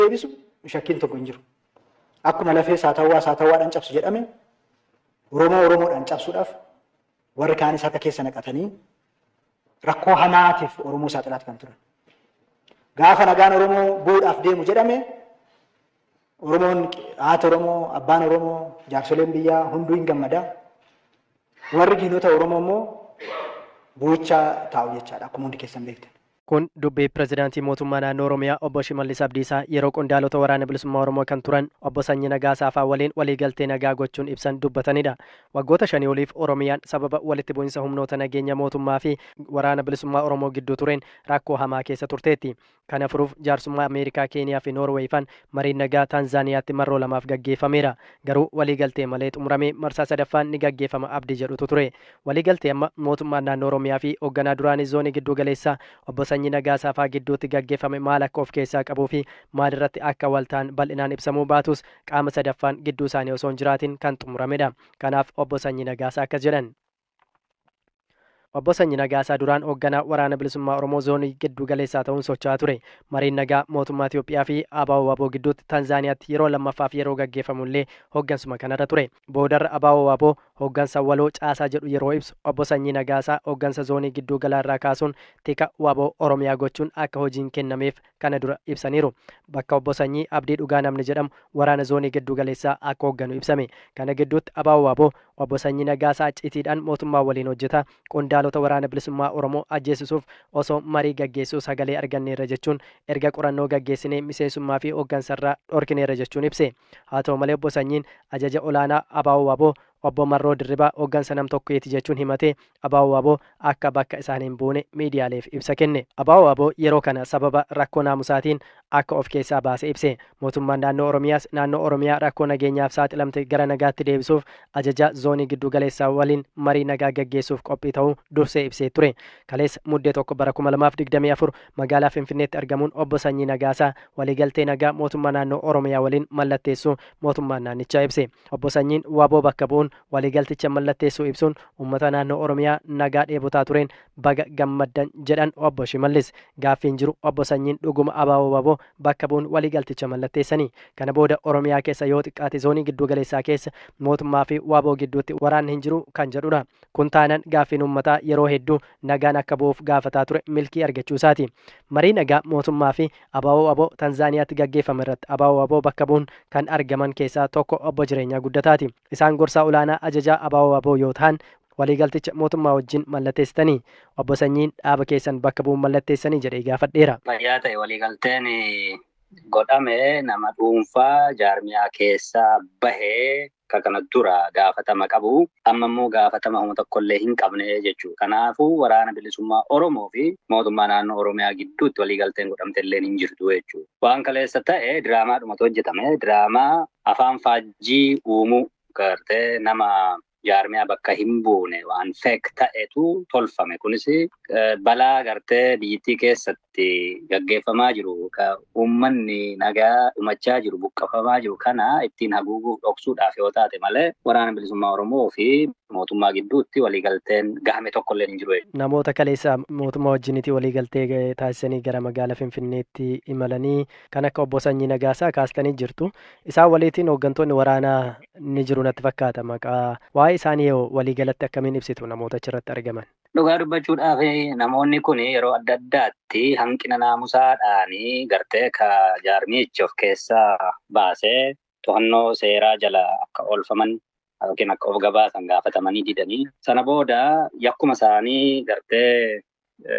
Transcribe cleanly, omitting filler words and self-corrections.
Deebisu shakkiin tokko hin jiru. Akkuma lafee saatawwaa saatawwaadhaan cabsu jedhame, Oromoo Oromoodhaan cabsuudhaaf warri kaanis harka keessa naqatanii rakkoo hamaatiif Oromoo saaxilaat kan turan. Gaafa nagaan Oromoo bu'uudhaaf deemu jedhame, Oromoon, haati Oromoo, abbaan Oromoo, jaarsoleen biyyaa hunduu hin gammada. Warri diinota Oromoo immoo bu'ichaa taa'u jechaadha, akkuma hundi keessan beektan. Kun dubbii Pirezidaantii Mootummaa Naannoo Oromiyaa Obbo Shimallis Abdiisaa yeroo qondaalota Waraana Bilisummaa Oromoo kan turan Obbo Sanyii Nagaasaa fa'aa waliin waliigaltee nagaa gochuun ibsan dubbatanidha. Waggoota shanii oliif Oromiyaan sababa walitti bu'insa humnoota nageenya mootummaa fi Waraana Bilisummaa Oromoo gidduu tureen rakkoo hamaa keessa turteetti. Kana furuuf jaarsummaa Ameerikaa, Keeniyaa fi Noorweey faan mariin nagaa Taanzaaniyaatti marroo lamaaf gaggeeffameera. Garuu waliigaltee malee xumuramee marsaa sadaffaan ni gaggeeffama abdii jedhutu ture. Waliigaltee amma mootummaan naannoo Oromiyaa fi hogganaa duraanii Zoonii Gidduugaleessaa Obbo Sanyii Nagaasaa faa gidduutti gaggeeffame maal akka of keessaa qabuu fi maalirratti akka wal ta'an bal'inaan ibsamuu baatus, qaama sadaffaan gidduu isaanii osoo hin jiraatiin kan xumuramedha. Kanaaf Obbo Sanyii Nagaasaa akkas jedhan. Obbo Sanyii Nagaasaa duraan hoogganaa Waraana Bilisummaa Oromoo Zoonii Gidduugaleessaa ta'uun socho'aa ture. Mariin nagaa mootummaa Itoophiyaa fi ABO-WBO gidduutti Tanzaaniyaatti yeroo lammaffaaf yeroo gaggeeffamu illee hooggansuma kanarra ture. Boodarra ABO-WBO hooggansa waloo caasaa jedhu yeroo ibsu, Obbo Sanyii Nagaasaa hooggansa Zoonii Gidduugalaa irraa kaasuun tika wbo Oromiyaa gochuun akka hojiin kennameef kana dura ibsaniiru. Bakka Obbo Sanyii, Abdii Dhugaa namni jedhamu waraana Zoonii Gidduugaleessaa akka hoogganu ibsame. Kana gidduutti ABO-WBO Obbo Sanyii Nagaasaa iccitiidhaan mootummaa waliin hojjeta, qondaalota Waraana Bilisummaa Oromoo ajjeesisuuf osoo marii gaggeessuu sagalee arganneerra jechuun erga qorannoo gaggeessinee miseensummaa fi hooggansarraa dhorkineerra jechuun ibse. Haa ta'u malee Obbo Sanyiin ajaja olaanaa ABO-WBO Obbo Marroo Dirribaa hooggansa nam-tokkeeti jechuun himatee ABO-WBO akka bakka isaan hin buune miidiyaaleef ibsa kenne. ABO-WBO yeroo kana sababa rakkoo naamusaatiin akka of keessaa baase ibse. Mootummaan Naannoo Oromiyaas naannoo Oromiyaa rakkoo nageenyaaf saaxilamte gara nagaatti deebisuuf ajajaa Zoonii Gidduugaleessaa waliin marii nagaa gaggeessuuf qophii ta'uu dursee ibsee ture. Kaleessa Muddee 1 bara 2024 magaalaa Finfinneetti argamuun Obbo Sanyii Nagaasaa waliigaltee nagaa mootummaa naannoo Oromiyaa waliin mallatteessuu mootummaan naannichaa ibse. Obbo Sanyiin wbo bakka bu'uun waliigalticha mallatteessuu ibsuun uummata naannoo Oromiyaa nagaa dheebotaa tureen baga gammaddan jedhan Obbo Shimallis. Gaaffiin jiru Obbo Sanyiin dhuguma ABO-WBO bakka bu'uun waliigalticha mallatteessanii? Kana booda Oromiyaa keessa yoo xiqqaate zoonii gidduugaleessaa keessa mootummaa fi wbo gidduutti waraanni hin jiru kan jedhudha. Kun taanan gaaffiin uummataa yeroo hedduu nagaan akka bu'uuf gaafataa ture milkii argachuu isaati. Marii nagaa mootummaa fi ABO-WBO Tanzaaniyaatti gaggeeffame irratti ABO-WBO bakka bu'uun kan argaman keessaa tokko Obbo Jireenyaa Guddataati. Isaan gorsaa olaanaa ajajaa ABO-WBO yoo tahan waliigalticha mootummaa wajjin mallatteessitanii? Obbo Sanyiin dhaaba keessan bakka bu'uun mallatteessanii jedhee gaafadheera. Fayyaa ta'e, waliigalteen godhame nama dhuunfaa jaarmiyaa keessaa bahee ka kana dura gaafatama qabu amma immoo gaafatama homa tokkollee hin qabne jechuudha. Kanaafuu Waraana Bilisummaa Oromoo fi mootummaa naannoo Oromiyaa gidduutti waliigalteen godhamte illee hin jirtu jechuudha. Waan kaleessa ta'e diraamaadhumatu hojjetame. Diraamaa afaan faajjii uumuu gartee nama jaarmiyaa bakka hin buune waan fake ta'etu tolfame. Kunis balaa gartee biyyittii keessatti gaggeeffamaa jiru, ka uummanni nagaa dhumachaa jiru, buqqafamaa jiru kana ittiin haguuguuf dhoksuudhaaf yoo taate malee Waraana Bilisummaa Oromoo fi mootummaa gidduutti waliigalteen gahame tokkollee hin jiru. Namoota kaleessa mootummaa wajjinitti waliigaltee taasisanii gara magaala Finfinneetti imalanii kan akka Obbo Sanyii Nagaasaa kaastanii jirtu. Isaan waliitiin hooggantoonni waraanaa ni jiru natti fakkaata maqaa. Waa'ee isaanii hoo waliigalatti akkamiin ibsitu namoota achirratti argaman? Dhugaa dubbachuudhaaf, namoonni kun yeroo adda addaatti hanqina naamusaadhaan gartee ka jaarmiyichi of keessaa baasee to'annoo seeraa jala akka oolfaman yookiin akka of gabaasan gaafatamanii didanii, sana booda yakkuma isaanii gartee